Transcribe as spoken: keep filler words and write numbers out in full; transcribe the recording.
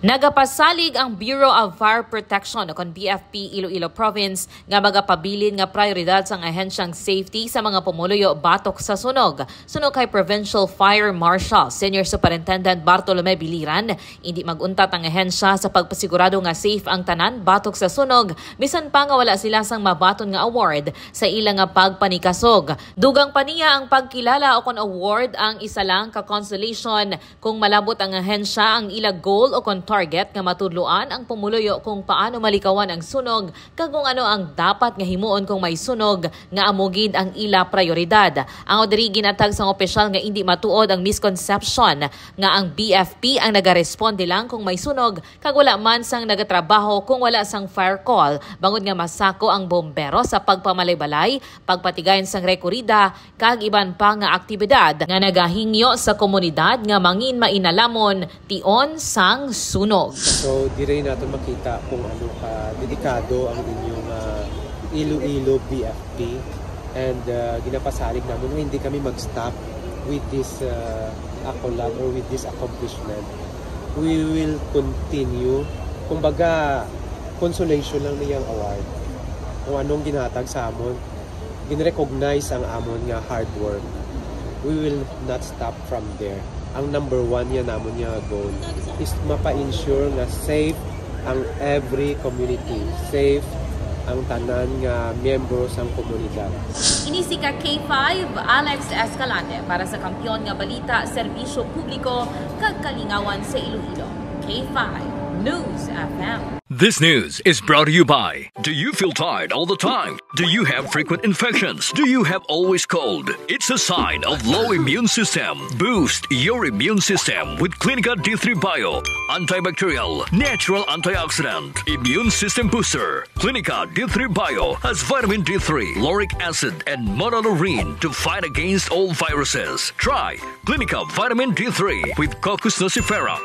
Nagapasalig ang Bureau of Fire Protection o kon B F P Iloilo Province nga magapabilin nga prioridad sang ahensyang safety sa mga pumuluyo batok sa sunog. Suno kay Provincial Fire Marshal Senior Superintendent Bartolome Biliran, indi mag-untat ang ahensya sa pagpasigurado nga safe ang tanan batok sa sunog, bisan pa nga wala sila sang mabaton nga award sa ila nga pagpanikasog. Dugang pa niya ang pagkilala o kon award ang isa lang ka consolation kung malabot ang ahensya ang ila goal o kon target nga matudloan ang pumuluyo kung paano malikawan ang sunog kag kung ano ang dapat nga himuon kung may sunog nga amo gid ang ila prioridad. Ang diri ginatag sang opisyal nga indi matuod ang misconception nga ang B F P ang nagaresponde lang kung may sunog kag wala man sang nagatrabaho kung wala sang fire call, bangod nga masako ang bombero sa pagpamalay-balay, pagpatigayon sang rekurida, kag iban pa nga aktibidad nga nagahingyo sa komunidad nga mangin mainalomon tion sang sunog. So, dire naton makita kung ano ka dedikado ang inyong ah, Iloilo B F P. And ah, ginapasalig namin na hindi kami mag-stop with this ah, accolade or with this accomplishment. We will continue. Kumbaga, consolation lang niyang award. Kung anong ginhatag sa amon, gin-recognize ang amon nga hard work. We will not stop from there. Ang number one nga namon nga goal is mapa-ensure nga safe ang every community, safe ang tanan nga miyembro sang komunidad. Ini si ka K five, Alex Escalante para sa Kampiyon nga Balita, Serbisyo Publiko, kag Kalingawan sa Iloilo. K five News F M. This news is brought to you by. Do you feel tired all the time? Do you have frequent infections? Do you have always cold? It's a sign of low immune system. Boost your immune system with Clinica D three Bio. Antibacterial, natural antioxidant, immune system booster. Clinica D three Bio has vitamin D three, lauric acid, and monolaurin to fight against all viruses. Try Clinica Vitamin D three with Cocos nucifera.